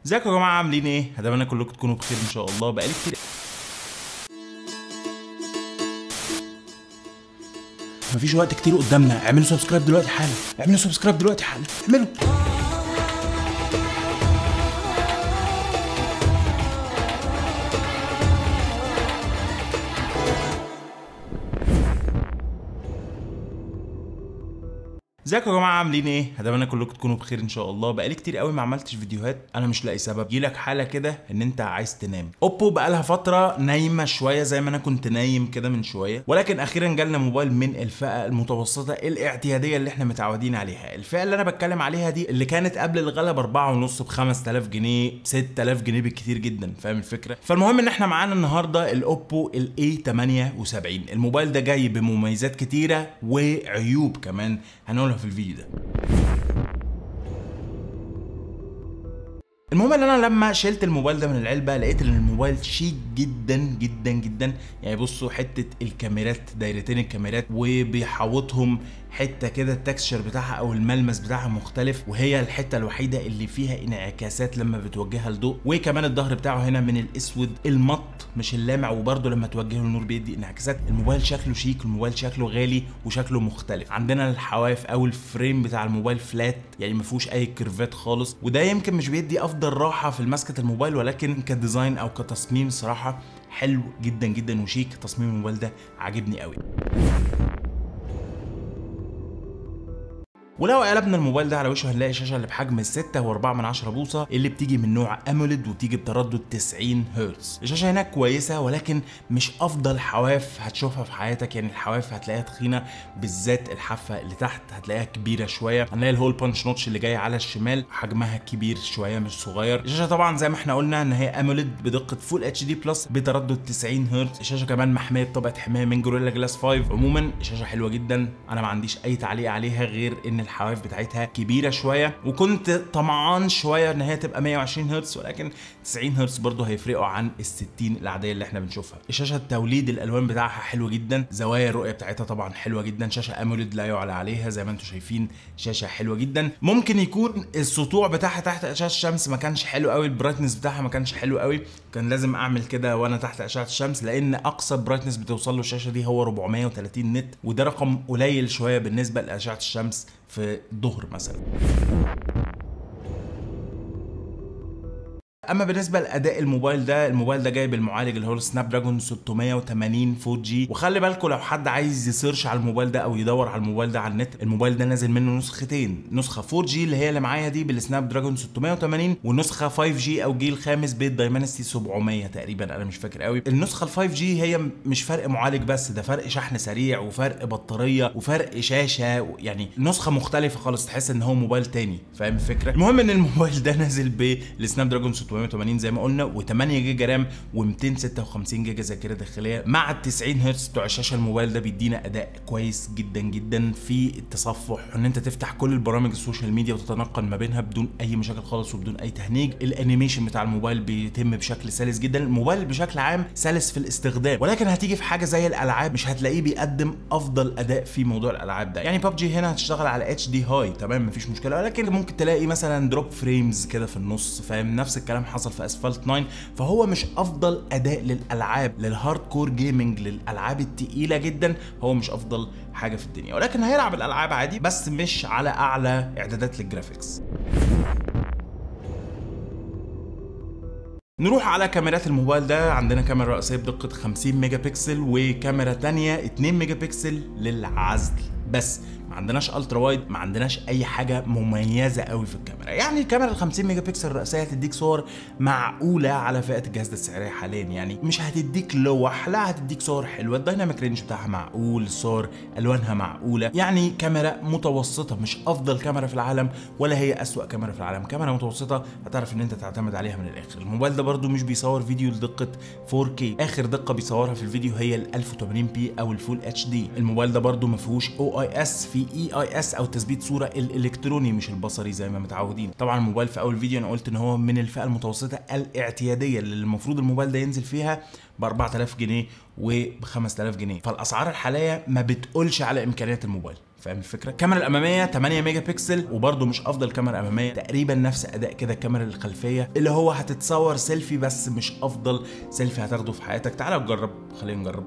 ازيكم يا جماعة، عاملين ايه؟ اتمنى كلكم تكونوا بخير ان شاء الله. بقالي كتير مفيش وقت كتير قدامنا. اعملوا subscribe دلوقتي حالا، اعملوا subscribe دلوقتي حالا، اعملوا. ازيكم يا جماعة، عاملين ايه؟ اتمنى كلكم تكونوا بخير ان شاء الله. بقالي كتير قوي ما عملتش فيديوهات، انا مش لاقي سبب. يجيلك حاله كده ان انت عايز تنام. اوبو بقالها فترة نايمة شوية زي ما انا كنت نايم كده من شوية، ولكن اخيرا جالنا موبايل من الفئة المتوسطة الاعتيادية اللي احنا متعودين عليها. الفئة اللي انا بتكلم عليها دي اللي كانت قبل الغلا ب 4.5 ب 5000 جنيه، 6000 جنيه بالكتير جدا، فاهم الفكرة؟ فالمهم ان احنا معانا النهارده الاوبو ال A78. الموبايل ده جاي بمميزات كتيرة وعيوب كمان هنقولها في الفيديو ده. المهم ان انا لما شلت الموبايل ده من العلبة لقيت ان الموبايل شيك جدا جدا جدا. يعني بصوا حتة الكاميرات، دايرتين الكاميرات وبيحوطهم حتة كده، ال texture بتاعها او الملمس بتاعها مختلف، وهي الحتة الوحيدة اللي فيها انعكاسات لما بتوجهها لضوء. وكمان الظهر بتاعه هنا من الاسود المط مش اللامع، وبرده لما توجهه للنور بيدي انعكاسات. الموبايل شكله شيك، الموبايل شكله غالي وشكله مختلف. عندنا الحواف او ال frame بتاع الموبايل flat، يعني ما فيهوش اي curve ات خالص، وده يمكن مش بيدي افضل راحة في مسكه الموبايل، ولكن ك design او كتصميم صراحة حلو جدا جدا وشيك. تصميم الموبايل ده عاجبني قوي. ولو قلبنا الموبايل ده على وشه هنلاقي شاشة اللي بحجم 6.4 بوصه اللي بتيجي من نوع AMOLED وبتيجي بتردد 90 هرتز. الشاشة هناك كويسة، ولكن مش افضل حواف هتشوفها في حياتك. يعني الحواف هتلاقيها تخينة، بالذات الحافة اللي تحت هتلاقيها كبيرة شوية. هنلاقي ال hole punch notch اللي جاي على الشمال حجمها كبير شوية مش صغير. الشاشة طبعا زي ما احنا قلنا ان هي AMOLED بدقة Full HD Plus بتردد 90 هرتز. الشاشة كمان محمية بطبقه حماية من Gorilla Glass 5. عموما الشاشة حلوة جدا، انا ما عنديش اي تعليق عليها غير ان الحواف بتاعتها كبيرة شوية، وكنت طمعان شوية ان هي تبقى 120 هرتز، ولكن 90 هرتز برضه هيفرقوا عن ال 60 العادية اللي احنا بنشوفها. الشاشة التوليد الالوان بتاعها حلو جدا، زوايا الرؤية بتاعتها طبعا حلوة جدا. شاشة AMOLED لا يعلى عليها زي ما انتم شايفين، شاشة حلوة جدا. ممكن يكون السطوع بتاعها تحت اشعه الشمس ما كانش حلو قوي، ال brightness بتاعها ما كانش حلو قوي، كان لازم اعمل كده وانا تحت اشعه الشمس، لان اقصى brightness بتوصل له الشاشة دي هو 430 nit، وده رقم قليل شوية بالنسبة لاشعه الشمس في الظهر مثلا. اما بالنسبة لاداء الموبايل ده، الموبايل ده جاي بالمعالج اللي هو سناب دراجون 680 4G. وخلي بالكم لو حد عايز ي search على الموبايل ده او يدور على الموبايل ده على النت، الموبايل ده نازل منه نسختين، نسخه 4G اللي هي اللي معايا دي بالسناب دراجون 680، ونسخة 5G او جيل خامس بال Dimensity 700 تقريبا، انا مش فاكر قوي. النسخة ال 5G هي مش فرق معالج بس، ده فرق شحن سريع وفرق بطارية وفرق شاشة، يعني نسخه مختلفة خالص، تحس ان هو موبايل تاني، فاهم الفكرة؟ المهم ان الموبايل ده نازل بالسناب دراجون 680 زي ما قلنا، و8 جيجا RAM و256 جيجا ذاكره داخلية، مع ال 90 هرتز بتوع الشاشة. الموبايل ده بيدينا اداء كويس جدا جدا في التصفح، ان انت تفتح كل البرامج ال social media وتتنقل ما بينها بدون اي مشاكل خالص وبدون اي تهنيج. ال animation بتاع الموبايل بيتم بشكل سلس جدا، الموبايل بشكل عام سلس في الاستخدام، ولكن هتيجي في حاجة زي الالعاب مش هتلاقيه بيقدم افضل اداء في موضوع الالعاب ده. يعني ببجي هنا هتشتغل على HD high تمام مفيش مشكلة، ولكن ممكن تلاقي مثلا drop frames كده في النص، فاهم؟ نفس الكلام حصل في اسفلت 9. فهو مش افضل اداء للالعاب، لل hardcore gaming، للالعاب التقيله جدا، هو مش افضل حاجة في الدنيا، ولكن هيلعب الالعاب عادي بس مش على اعلى اعدادات لل graphics. نروح على كاميرات الموبايل ده. عندنا كاميرا رئيسية بدقة 50 ميجا بكسل، وكاميرا تانية 2 ميجا بكسل للعزل بس. ما عندناش ultra wide، ما عندناش اي حاجة مميزة قوي في الكاميرا. يعني الكاميرا ال 50 ميجا بكسل الرئيسية هتديك صور معقولة على فئة الجهاز ده السعرية حاليا، يعني مش هتديك لوح، لا هتديك صور حلوة، ال dynamic range بتاعها معقول، الصور الوانها معقولة، يعني كاميرا متوسطه، مش افضل كاميرا في العالم ولا هي اسوأ كاميرا في العالم، كاميرا متوسطه هتعرف ان انت تعتمد عليها من الاخر. الموبايل ده برده مش بيصور فيديو لدقه 4K، اخر دقه بيصورها في الفيديو هي ال 1080p او ال Full HD. الموبايل ده برده ما فيهوش OIS، في EIS او تثبيت صوره الالكتروني مش البصري زي ما متعودين. طبعا الموبايل في اول فيديو انا قلت ان هو من الفئة المتوسطة الاعتيادية اللي المفروض الموبايل ده ينزل فيها ب 4000 جنيه وب 5000 جنيه، فالاسعار الحالية ما بتقولش على امكانيات الموبايل. فاهم الفكرة؟ الكاميرا الامامية 8 ميجا بكسل، وبرده مش افضل كاميرا امامية، تقريبا نفس اداء كده الكاميرا الخلفية، اللي هو هتتصور سيلفي بس مش افضل سيلفي هتاخده في حياتك. تعالى نجرب، خلينا نجرب.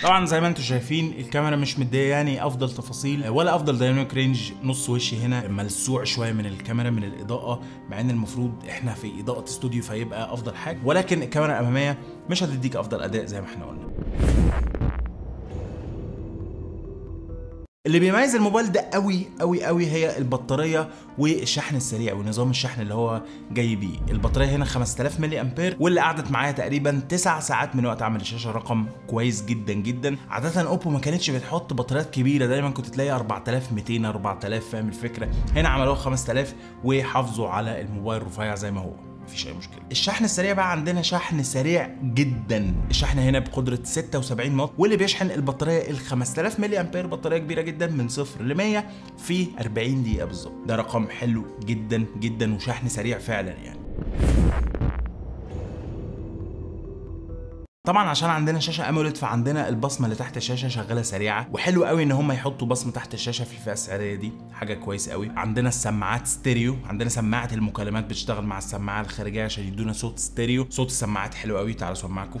طبعا زي ما انتم شايفين الكاميرا مش مديه يعني افضل تفاصيل ولا افضل dynamic range. نص وشي هنا ملسوع شوية من الكاميرا من الاضاءة، مع ان المفروض احنا في اضاءه استوديو فيبقى افضل حاجة، ولكن الكاميرا الامامية مش هتديك افضل اداء زي ما احنا قلنا. اللي بيميز الموبايل ده قوي قوي قوي هي البطارية والشحن السريع ونظام الشحن اللي هو جاي بيه. البطارية هنا 5000 ملي امبير، واللي قعدت معايا تقريبا 9 ساعات من وقت عمل الشاشة، رقم كويس جدا جدا. عادة اوبو ما كانتش بتحط بطاريات كبيرة، دايما كنت تلاقي 4200 4000، فاهم الفكرة؟ هنا عملوها 5000 وحافظوا على الموبايل رفيع زي ما هو، مفيش اي مشكلة. الشحن السريع بقى عندنا شحن سريع جدا، الشحن هنا بقدره 76 واط، واللي بيشحن البطارية ال 5000 ملي امبير، بطارية كبيرة جدا، من 0 ل 100 في 40 دقيقة بالظبط. ده رقم حلو جدا جدا وشحن سريع فعلا يعني. طبعا عشان عندنا شاشة AMOLED فعندنا البصمة اللي تحت الشاشة شغالة سريعة، وحلو قوي ان هم يحطوا بصمة تحت الشاشة في الفئة السعرية دي، حاجة كويسة قوي. عندنا السماعات ستيريو، عندنا سماعه المكالمات بتشتغل مع السماعة الخارجية عشان يدونا صوت ستيريو. صوت السماعات حلو قوي، تعالوا اسمعكم.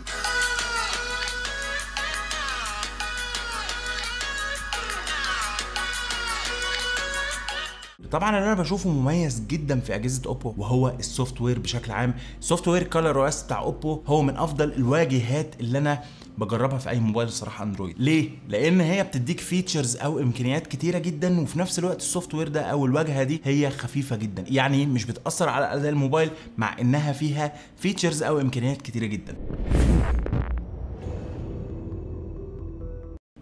طبعا اللي انا بشوفه مميز جدا في اجهزة اوبو وهو ال software بشكل عام. software ColorOS بتاع اوبو هو من افضل الواجهات اللي انا بجربها في اي موبايل الصراحة اندرويد. ليه؟ لان هي بتديك features او امكانيات كتيرة جدا، وفي نفس الوقت ال software ده او الواجهة دي هي خفيفة جدا، يعني مش بتاثر على اداء الموبايل مع انها فيها features او امكانيات كتيرة جدا.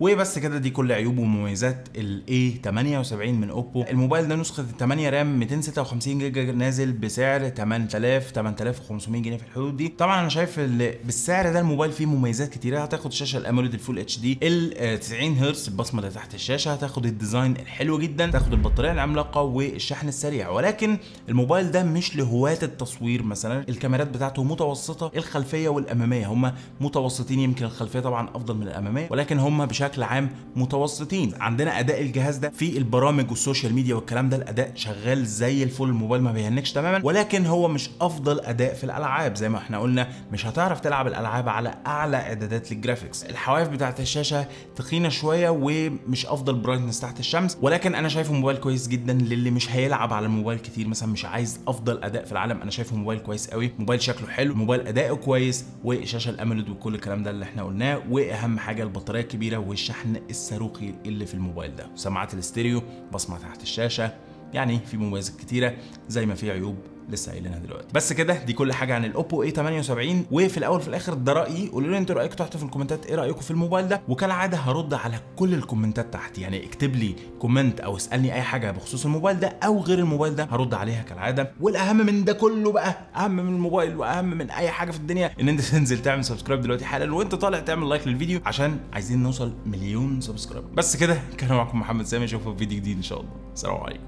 وبس كده، دي كل عيوب ومميزات ال A78 من اوبو. الموبايل ده نسخة 8 RAM 256 جيجا، نازل بسعر 8000 8500 جنيه في الحدود دي. طبعا انا شايف بالسعر ده الموبايل فيه مميزات كتيرة، هتاخد الشاشة ال AMOLED ال full HD ال 90 هرتز، البصمة اللي تحت الشاشة، هتاخد ال design الحلو جدا، هتاخد البطارية العملاقة والشحن السريع. ولكن الموبايل ده مش لهواة التصوير مثلا، الكاميرات بتاعته متوسطة، الخلفية والأمامية هما متوسطين، يمكن الخلفية طبعا افضل من الأمامية، ولكن هما بشكل عام متوسطين. عندنا اداء الجهاز ده في البرامج وال social media والكلام ده، الاداء شغال زي الفل، الموبايل ما بيهنكش تماما، ولكن هو مش افضل اداء في الالعاب. زي ما احنا قلنا مش هتعرف تلعب الالعاب على اعلى اعدادات لل graphics. الحواف بتاعت الشاشة تخينة شوية ومش افضل brightness تحت الشمس، ولكن انا شايفه موبايل كويس جدا للي مش هيلعب على الموبايل كتير، مثلا مش عايز افضل اداء في العالم. انا شايفه موبايل كويس قوي، موبايل شكله حلو، موبايل اداؤه كويس، وشاشه ال AMOLED وكل الكلام ده اللي احنا قلناه، واهم حاجة البطارية الكبيرة والشحن الصاروخي اللي في الموبايل ده، سماعات الاستيريو، بصمة تحت الشاشة، يعني في مميزات كتيرة زي ما في عيوب لسه قايلينها دلوقتي. بس كده، دي كل حاجة عن الاوبو A78. وفي الاول في الاخر ده رايي، قولوا لي انتوا رايكم تحت في الكومنتات، ايه رايكم في الموبايل ده؟ وكالعادة هرد على كل الكومنتات تحت، يعني اكتب لي comment او اسالني اي حاجة بخصوص الموبايل ده او غير الموبايل ده، هرد عليها كالعادة. والاهم من ده كله بقى، اهم من الموبايل واهم من اي حاجة في الدنيا، ان انت تنزل تعمل subscribe دلوقتي حالا، وانت طالع تعمل like للفيديو عشان عايزين نوصل 1,000,000 subscribe. بس كده، كان معاكم محمد سامي، اشوفكم في فيديو جديد ان شاء الله. السلام عليكم.